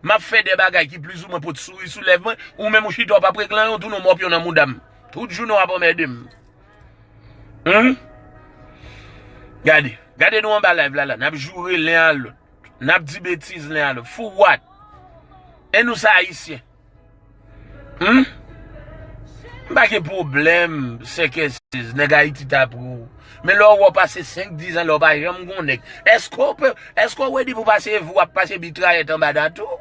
M ap fè de bagay ki plizoumwen pot souri sou lèv mwen, ou menm ou chita w p ap regle anyen, ou tounen w mò pye w nan mouda m. Tout jounen w ap anmède m. Humm? Gade, gade nou anba live la la, n ap joure len a lòt, n ap di betiz len a lòt. For what? E nou sa Ayisyen? Humm? M pa gen pwoblèm, sèkèsiz, nèg Ayiti ta pran w. Men lè w wè w pase senk, diz an, lè w pa janm gon nèg. Èske w pe, èske w ready pou pase vi w ap pase mitrayèt anba dat ou?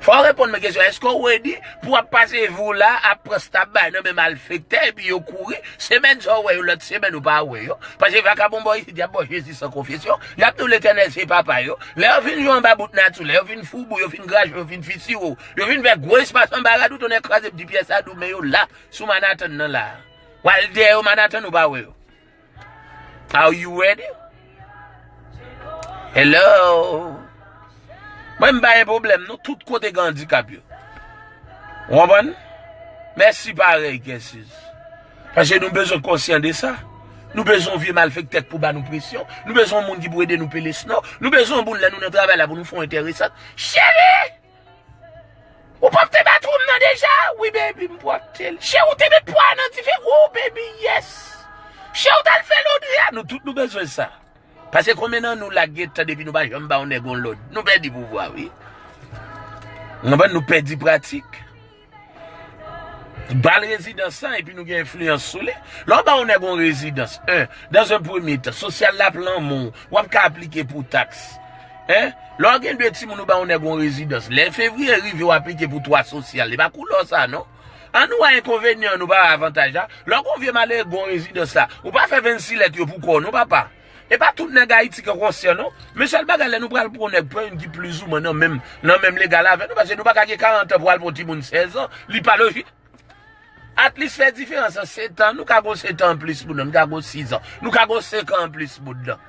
Fò w reponn mwen kesyon, èske w ready pou w ap pase vi w la, ap pran stab bay nan men malfektè, epi yo kouri, semèn sa w wè yo, lòt semèn ou pa wè yo? Paske vakabon bò isit, y ap ba w Jezi san konfesyon, y ap di w Letènèl se papa yo. Lè yo fin jwe anba bout nati w, lè yo fin foubou, yo fin graje w, yo fin fisire w, yo fin fè gwo espas anba rad ou, tonnè kraze m di pyès a dou, men yo la, sou Manhattan nan la. W al dèyè yo Manhattan, ou pa wè yo. Are you ready? Hello? Mwen m pa gen pwoblèm, nou tout kote gen andikap yo. Ou konprann? Mèsi parèy, Kèsiz. Paske nou bezwen konsyan de sa. Nou bezwen yon vye malfektè k pou ba nou presyon. Nou bezwen yon moun ki pou ede nou pele snò. Nou bezwen yon moun lè nou nan travay la pou nou fè yon enteresan. Cheri! Ou pwòpte batwou m nan deja? Wi, baby, m pwòpte l. Cheri, ou te met pwa nan dife? Wi, baby, yes. Cheri, ou t al fè lodri a? Nou tout nou bezwen sa. Paske konbyen nan nou la k gen tan depi nou pa janm ba yon nèg yon lòd? Nou pèdi pouvwa, wi. Ou konprann? Nou pèdi pratik. Ba l rezidans lan, epi nou gen enfliyans sou li. Lè w ba yon nèg yon rezidans, en, dans un premier temps, sosyal la ap lanmou w, w ap ka aplike pou taks. En? Lè w gen de timoun, ou ba yon nèg yon rezidans. Lè fevriye rive, w aplike pou twa sosyal. E pa koulè w sa, non. An nou wè enkonvenyan an, nou pa wè avantaj la. Lè w gen yon vye malere gen yon rezidans la, ou pa fè vennsis lèt yo pou kò w, non, papa. E pa tout nèg Ayiti ki konsyan, non. Men sèl bagay, lè nou pral pran yon nèg, pran youn ki plizoumwen nan menm, nan menm legal avè nou, paske nou pa ka gen karant an pou al pran yon timoun sèz an, li pa lojik. At least fè diferans an sèt an, nou ka gon sèt an anplis moun nan, nou ka gon sis an, nou ka gon senk an anplis moun nan.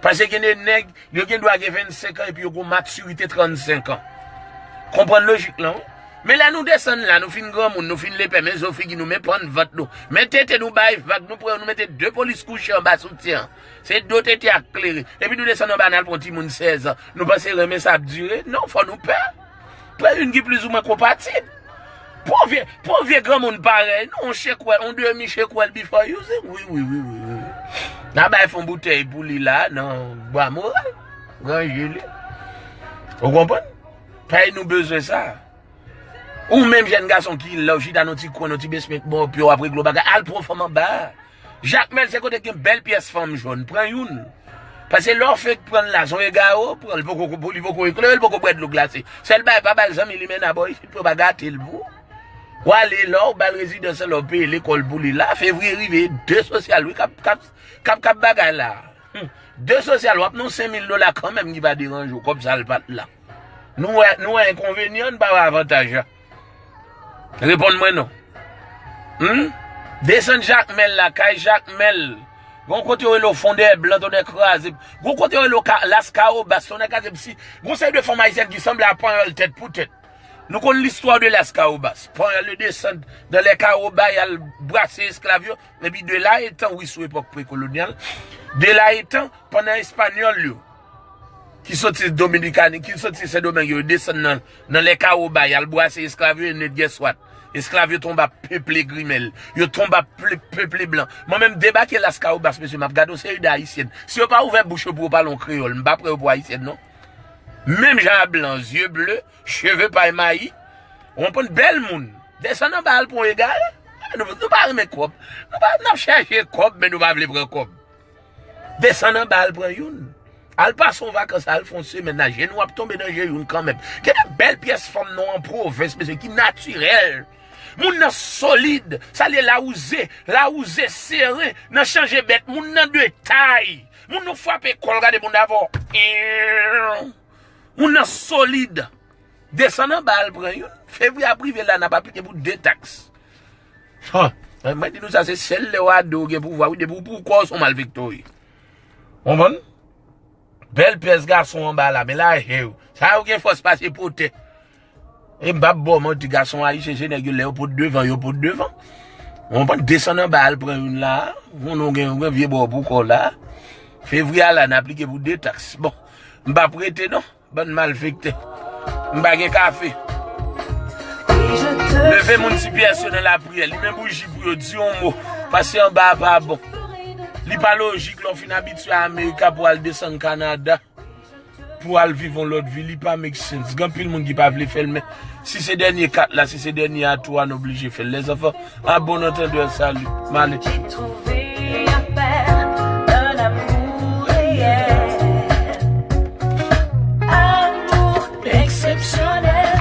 Paske gen de nèg, yo gen dwa gen vennsenk an epi yo gon matirite trannsenk an. Konprann lojik lan, wi. Men lè nou desann la, nou fin granmoun, nou fin lepè, men zo figi nou, men pann vant nou, men tete nou bay vag, nou pran yo, nou mete de polis kouche anba soutyen an. Se do tete a k klere. Epi nou desann anba, n al pran timoun sèz an. Nou panse renmen sa ap dire? Non, fò nou pè. Pran youn ki plizoumwen konpatib. Pran vye, pran vye granmoun parèy nou, yon shekwèl, yon demi shekwèl before using. Wi, wi, wi, wi, wi. N a bay fon boutèy pou li la, nan Bwa Moral. Ranje li. Ou konprann? Pèy nou bezwen sa. Ou menm jèn gason ki la, ou chita nan ti kwen, nan ti basement, bon, pye w ap regle yon bagay, al pran fanm anba a. Jakmèl se kote gen bèl pyès fanm jòn, pran youn. Paske lè w fenk pran l la, se yon egare w pran, li poko, li poko eklere, li poko bwè dlo glase. Sèl bagay, pa ba l zanmi li mennen bò isit pou yo pa gate l pou ou. W ale la, w ba l rezidans lan, lè w peye lekòl pou li la, fevriye rive, de sosyal, wi, k ap, k ap, k ap, k ap bagay la. Hmm. De sosyal, w ap nan senk mil dola kanmenm ki pa deranje w, kòb sa l pa t la. Nou wè, nou wè enkonvenyan, nou pa wè avantaj la. Reponn mwen non. Hmm? Desann Jakmèl la, kay Jakmèl. Gon kote yo rele w Fondèblan, tonnè kraze. Gon kote yo rele w Ka-, Laskawobas, tonnè kraze. Si, gon seri de fanm ayisyèn ki sanble a panyòl tèt pou tèt. Nou konn listwa de Laskawobas. Panyòl yo desann dan lè Kawoba, y al brase esklav yo. Epi de la etan, wi, sou epòk prekolonyal. De la etan, pandan Espanyòl yo, ki soti Dominikani, ki soti Sendomeng, yo desann nan, nan lè Kawoba, y al brase esklav yo, e nèt gèswat. Esklav yo tonbe ap peple grimèl. Yo tonbe ap ple-, peple blan. Mwen menm debake Laskawobas, mesye, m ap gade yon seri de Ayisyèn. Si yo pa ouvè bouch yo pou yo pale yon kreyòl, m pa pran yo pou Ayisyèn, non. Menm jan a blan, zye ble, cheve pay mayi, w konprann, bèl moun. Desann anba al pran yon egare. Nou, nou pa renmen kòb. Nou pa, n ap chèche kòb, men nou pa vle pran kòb. Desann anba al pran youn. Al pase yon vakans, al fè yon semèn la, jenou ap tonbe nan je youn kanmenm. Gen de bèl pyès fanm nan an pwovens, mesye, ki natirèl. Moun nan solid, sa l ye lawouze, lawouze sere, nan chanje bèt, moun nan de tay. Moun nou frape kò l, gade moun nan avè w. Moun nan solid. Desann anba al pran youn. Fevriye ap rive la, n ap aplike pou de taks. Ha, mwen di nou sa, se sèl lè w ado w gen pouvwa, wi, depi w pou kò w, se yon malfektè w ye. Konprann? Bèl pyès gason anba la, men lajè yo. Sa yo gen fòs pase potè. E m p ap ba w manti, gason ayisyen, se nèg yo, lè yo pot devan, yo pot devan. Ou konprann? Desann anba al pran youn la, moun ou gen, ou gen vye bò pou kò w la. Fevriye a la, n aplike pou de taks. Bon, m p ap rete non. Bann malfektè. M pa gen kafe. Leve moun ti pyès yo nan lapriyè. Limen bouji pou yo, di yon mo. Paske anba a pa bon. Li pa lojik lè w fin abitye a Amerika pou al desann Kanada, pou al viv yon lòt vi. Li pa make sense. Gen anpil moun ki pa vle fè l, men si se dènye kat la, si se dènye atou a, n oblije fè l. Lèzanfan, à bon entendeur, salut. M ale. J'ai trouvé la perle d'un amour réel. Amour exceptionnel.